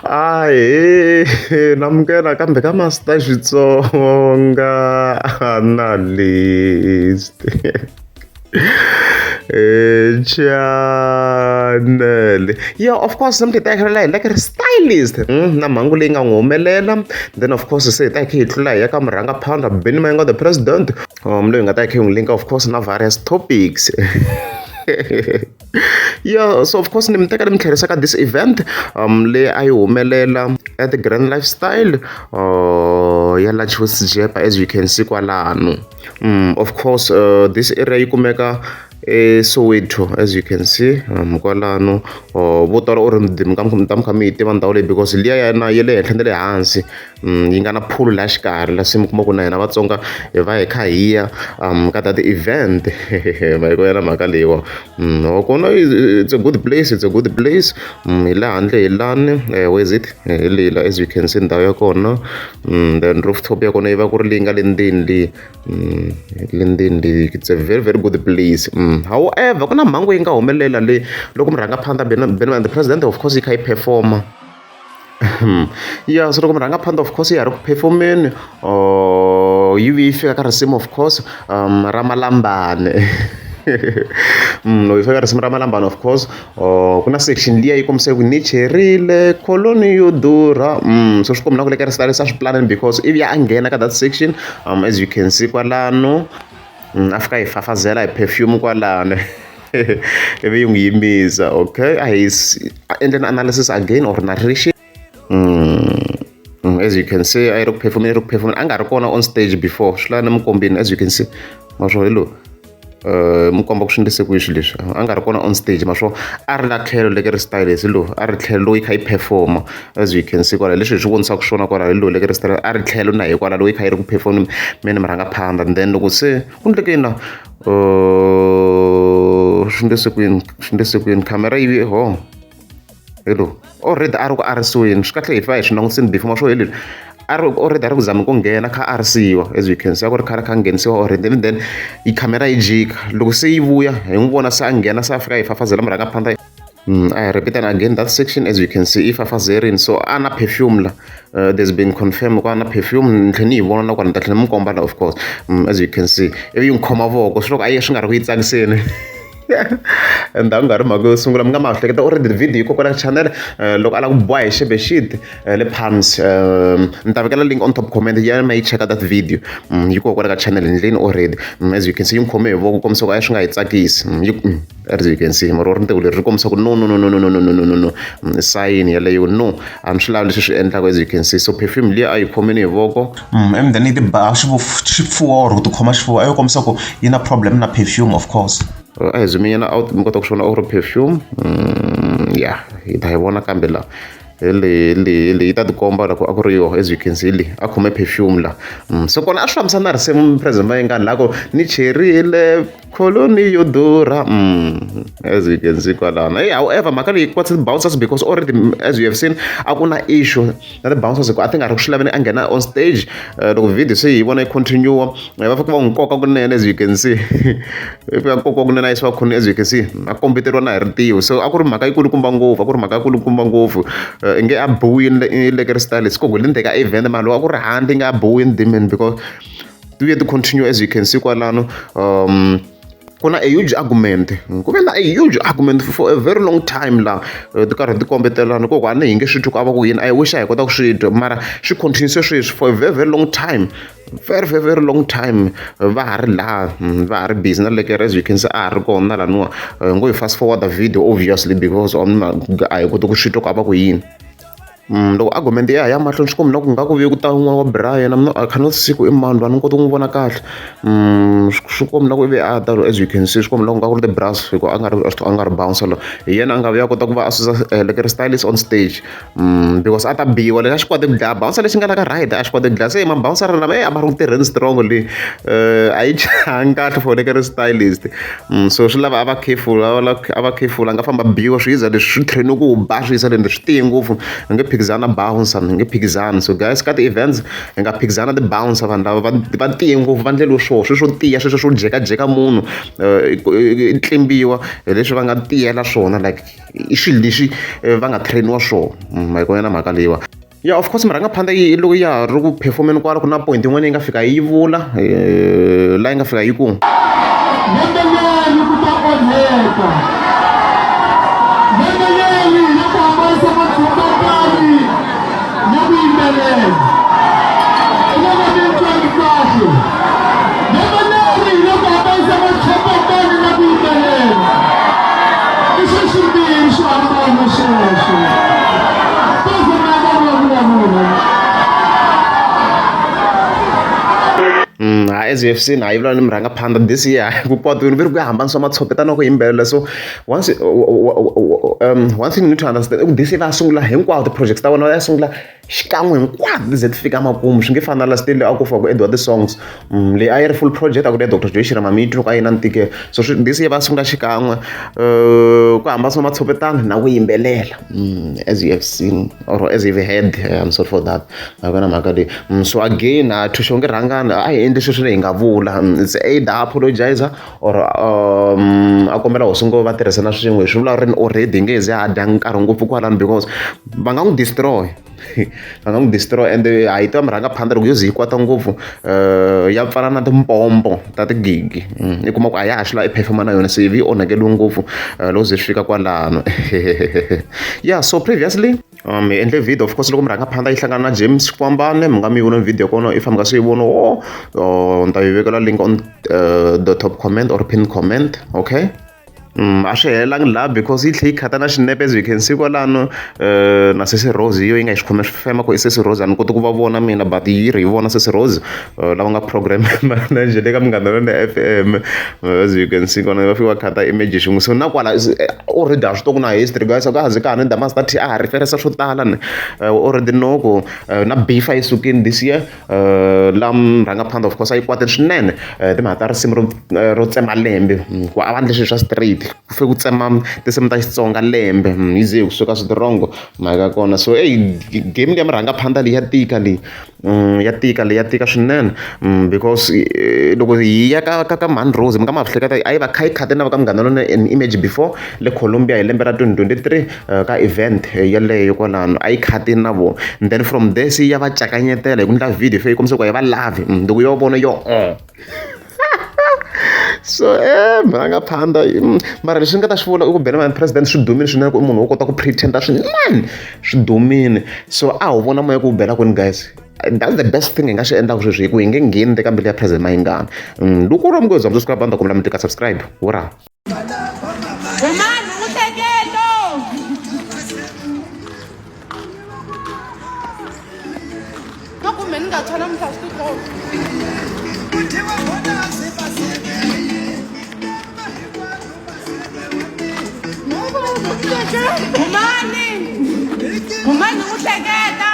Ahee namukela kambe ka Master Xitsonga Analyst channel. Yeah, of course namuntlha hi ta hi hi like ri stylist na mhangu leyi nga n'wi humelela, then of course se hi ta hi kha hi tlula hi ya ka murhangaphandla Benny Mayengani the president, loyi hi nga ta hi kha hi n'wi linka of course na various topics. Yeah, so of course ni mi teka ni mi tlherisa ka this event leyi a yi humelela at the Grand Lifestyle ya la Jepa, as you can see kwalano. Of course this area yi kumeka eSoweto, as you can see kwalano. Vo tala or mi ta mi kha mi yi tiva ndhawu leyi because liya ya na ya le henhla na le hansi yi nga na pool laha xikarhi, la se mi kuma ku na hina Vatsonga hi va hi kha hi ya ka that event. Ma yi na mhaka leyiwa wa kona, it's a good place, it's a good place. Hi le handle hi lani, where is it? Hi leyi la, as you can see ndhawu ya kona. Then rooftop ya kona yi va ku ri leyi nga le ndzeni leyi, le ndzeni leyi. It's a very very good place. However, ku na mhangu yi nga humelela leyi loko murhangaphandla Benny the president of course yi kha yi performa. Yeah, so loko murhangaphandla of course ya ha ri ku performeni, yi vuye yi fika ka risimu of course ra Malambani. Loko yi fika risimu ra Malambani, of course ku na section liya yi kombisa ku ni cherile koloni yo durha. So swi komba na ku le ka ri a swi planini because ivi ya a nghena ka that section, as you can see kwalano, a fika yi fafazela hi perfume kwalano, ivi yi n'wi yimisa. Okay, a hi endleni analysis again or narration. As you can see, a yi ri ku performeni, ri ku performeni, a nga ri kona on stage before swi lava ni mi kombini. As you can see, ma swo hi lowu mi komba ku swi endlise ku yini swilo leswi. A nga ri kona on stage, ma swo a ri la tlhelo leke ri stylist lowu a ri tlhelo loyi kha yi performa, as you can see kwala leswi hi swi vonisaka swona kwala hi lowu leke ri stylist a ri tlhelo na hi kwala loyi kha yi ri ku perform mene murhangaphandla. And then loko se ku endleke yini la, swi endlise ku yini, swi endlise ku yini, camera yi ho hello already a ri ku arisiweni. Swi kahle hi fa hi swi langutisini before, ma swo hi leswi a ri already a ri ku zami ku nghena kha arisiwa. As you can see, a ku ri khale kha nghenisiwa already, and then yi camera yi jika. Loko se yi vuya hi n'wi vona se a nghena, se a fika yi fafazela murhangaphandla. I repeat and again that section, as you can see, i fafazerini, so a na perfume la. There's been confirmed ku a na perfume, ni tlhela ni yi vona na kona, ni ta tlhela ni mi komba la of course. As you can see, ivi yi n'wi khoma voko, swi loko a yi swi nga ri ku yi tsakiseni, and a ku nga ri mhaka yo sungula. Mi nga ma hleketa already video yi kokwala channel loko a lava ku boha hi xebexit le Palms. Ni ta vekela link on top comment ya ma yi cheka that video, yi kokwala ka channel ndleni already. As you can see, yi n'wi khome hi voko kombisa ku a swi nga yi tsakisi. As you can see, mara ri ntiko leri ri kombisa ku no, no, no, no, no, no, no, no, no, no, sign yaleyo, no, a ni swi lavi leswi swi endlaka. As you can see, so perfume liya a yi khomeni hi voko. And then yi ti ba xifuwo or ku tikhoma xifuwo, a yo kombisa ku yi na problem na perfume of course. A hi zoom-inyana out mi kota ku swi vona or perfume. Yeah, hi ta yi vona kambe la hi leyi, leyi, leyi yi ta tikomba loko a ku ri yoho. As you can see, leyi a khome perfume la. So kona a swi fambisana na risimu president Mayengani la ku ni cherile koloni yo durha. As you can see kwalano. Hey, however, mhaka leyi kwatsa ti-bouncers because already, as you have seen, a ku na issue na ti-bouncers ku a ti nga ri ku swi laveni a nghena on stage. Loko video se hi vona yi continue, va fika va n'wi koka kunene. As you can see, i fika koka kunene a yisiwa khoni. As you can see, a kombeteriwa na hi ritiho, so a ku ri mhaka yikulukumba ngopfu, a ku ri mhaka yikulukumba ngopfu. I nge a biwini leke ri stylist ko le ndzeni ka event, mara loko a ku ri handle i nge a biwini demon because ti vuye ti continue. As you can see kwalano, ku na a huge argument, ku ve na a huge argument for a very long time la ti karhi ti kombetelana ku a ni hi nge swi twi ku a va ku yini. I wish a hi kota ku swi twa, mara swi continue sweswi for a very very long time, very very very long time. Va ha ri laha, va ha ri busy na lekere. As you can see, a ha ri kona laniwa ngo hi fast forward the video obviously because a hi koti ku swi twa ku a va ku yini. Loko argument ya ha ya mahlweni, swi komba na ku nga ku vuye ku ta un'wana wa Brian. I cannot see ku i mani loyi, a ni koti ku n'wi vona kahle. Swi komba na ku ivi a ta, as you can see, swi komba na ku nga ku ri the brass hi ku a nga ri a nga ri bouncer loyi, hi yena a nga vuya a kota ku va a susa lekere stylist on stage, because a ta biwa lexi a xi koti ku dlaya bouncer lexi nga la ka right, a xi koti ku dlaya. Se ma bouncer lama a ma ri ku tirheni strong leyi, a yi changi kahle for lekere stylist. So swi lava a va careful, a va careful, a nga famba biwa. Swiyiza leswi swi train ku ba swiyisa leswi swi tiye ngopfu, a nge phikizani. phikizana na bouncer hi nge phikizani so guys ka ti-events hi nga phikizana ti-bouncer vanhu lava va tiye ngopfu va ndleliwe swoho sweswo swo tiya sweswo swo jekajeka munhu i tlimbiwa hi leswi va nga tiyela swona like i swilo leswi va nga trainiwa swona ma yi kona na mhaka leyiwa. Ya of course murhangaphandle yi loko ya ha ri ku perform-eni kwala ku na point yin'wana yi nga fika yi vula laha yi nga fika yi ku. Lembe leri ku ta onheka. Lembe leri ya ku hambanisa matshopetani na ku yimbelela. Eka va mi twangi kahle. Lembe leri ya ku hambanisa matshopetani na ku yimbelela. I swi swimbirhi swo hambana sweswo. As you have seen ha yi vula ni murhangaphandle this year ku potweni ve ri ku ya hambanisiwa matshopetana ku yimbelela so once one thing you need to understand i ku this year va ya sungula hinkwato ti-projects ta vona va ya sungula xikan'we hinkwato ti ze ti fika makumu swi nge fani na last year leyi a ku fa ku endliwa ti-songs leyi a yi ri full project a ku ri ya Doctor Joe Shirimani yi twa ku a yi na ntikelo so this year va sungula xikan'we ku hambanisiwa matshopetana na ku yimbelela as you have seen or as you've heard I'm sorry for that a ku na mhaka leyi so again a Thuxongi Rhangani a hi endli sweswo hi nga vula it's either apologize or a kombela hosi ngo va tirhisana swin'we hi swi vula rini already hi nge he ze a dya nkarhi ngopfu kwalano because va nga n'wi destroy va nga n'wi destroy ende ha yi tiva murhangaphandle loko yo ze yi kwata ngopfu ya pfala na timpompo ta tigigi i kuma ku a ya ha swi lavi i perform-a na yona se ivi yi onhakeriwe ngopfu loko ze swi fika kwalano ya so previously hi endle video of course loko murhangaphandle yi hlangana na James Xikwambane mi nga mi vona video kona if mi nga se yi vona o ni ta yi vekela link on the top comment or pin comment okay. A swi helelangi laha because yi tlhe yi khata na xinepe as you can see kwalano na sesi Rose hi yo yi nga yi xikhome swifema ku i sesi Rose a ni koti ku va vona mina but yi ri hi vona sesi Rose lava nga program manager le ka Munghana Lonene F_M as you can see kona va fika va khata image xin'we so na kwala already ha swi tiva ku na history guys a ka ha ze ka ha ni the master T a ha reference swo tala ni already know ku na beef a yi sukile this year la murhangaphandle of course a yi kwatile swinene timhaka ta risimu ro ro tsema lembe ku a va endle swilo swa straight ku fike ku tsema tinsimu ta Xitsonga lembe yi ze kusuka switirongo mhaka ya kona so eyi game leyi ya murhangaphandle leyi ya tika leyi ya tika leyi ya tika swinene because loko hi ya ka ka ka mhani Rose mi nga ma hleketa a yi va kha yi khate na va ka Munghana Lonene image before le Colombia hi lembe ra 2023 ka event yeleyo kwalano a yi khatini na vona and then from there se ya va cakanyetela hi ku endla video yi kombisa ku a yi va lavi loko yo vona yo so murhangaphandle mara leswi ni nga ta swi vula i ku Benny President swi dumile swinene ku i munhu wo kota ku pretend swinene swi dumile so a ho vona moya ku wu bela kwini guys that's the best thing hi nga xi endlaka sweswi hi ku hi nge ngheni eka mbilu ya President Mayengani loko u ri mungezi wa subscribe a ni ta kombela mi tika subscribe wura. Humani uhleketo. No kumbe ni nga tshwa namuntlha swi tikomba. Humani. Humani u hleketa.